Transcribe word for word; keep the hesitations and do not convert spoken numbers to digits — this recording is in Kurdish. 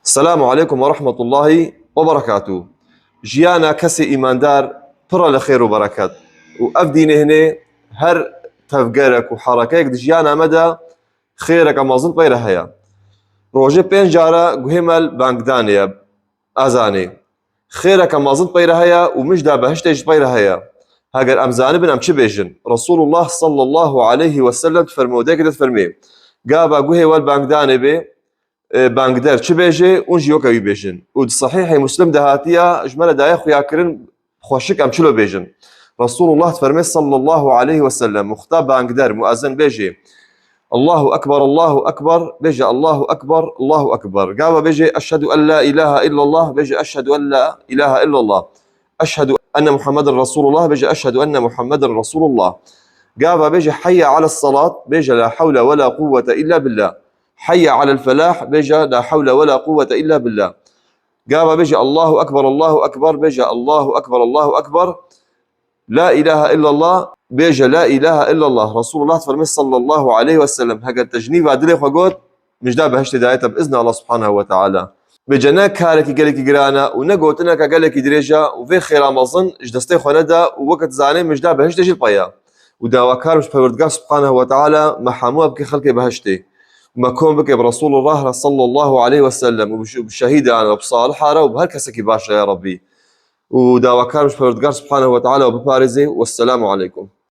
Selamu aleykum ve rahmetullahi ve berekatuhu. Jiyana kesê îmandar pir e li xêr û bereket. Û ev dînê hinê her tevgerek û herekeyek di jiyana me de xêreke mezin pey re heye. Rojê pênc cara guhê me li bangdanê ye, ezanê. Xêreke mezin pey re heye û mijda behiştê jî pey re heye. Heger em zanibin em çi bêjin? Resulullah sallallahu aleyhi ve sellem difermê û dêkê de difermê, gava guhê we li bangdanê bê, e, bangder çi bêjê, hûn jî weke wî bêjin. Û di Sahîhê Muslim de hatiya, ji me re daye xuyakirin, xweşik em çilo bêjin. Resulullah difermê sallallahu aleyhi ve sellem, muxta bangder, muezzin bêjê, Allahu Ekber, Allahu Ekber, bêje Allahu Ekber, Allahu Ekber. Gava bêje Eşhedü en la ilahe illallah, bêje Eşhedü en la ilahe illallah. Eşhedü enne Muhammeden Resulullah, bêje Eşhedü enne Muhammeden Resulullah. Gava bêje Hayye ales salat, bêje La havle ve la kuvvete illa billah. Hayye alel felah, bêje La havle ve la kuvvete illa billah. Gava bêje Allahu Ekber, Allahu Ekber, bêje Allahu Ekber, Allahu Ekber. La ilahe illallah, bêje La ilahe illallah. Resulullah difermê sallallahu aleyhi ve sellem, heger te ji nîva dilê xwe got, mijda behiştê daye te bi izni Allah subhanehu ve teala. Bêje ne karekî gelekî giran e û ne gotineke gelekî dirêj e û vê xêra mezin ji destê xwe nede û weke tu zanê mijda behiştê jî li pey e. Û dawakar im ji Perwerdigar subhanehu ve teala me hemû bike xelkê behiştê. Û me kom bike bi Resulullah re sallallahu aleyhi ve sellem û bi şe-, bi şehîdan re, bi saliha re û bi her kesekî baş re ya Rabbî. Û dawakar im ji Perwerdigar subhanehu ve teala we biparêzê. Wesselamu aleykum.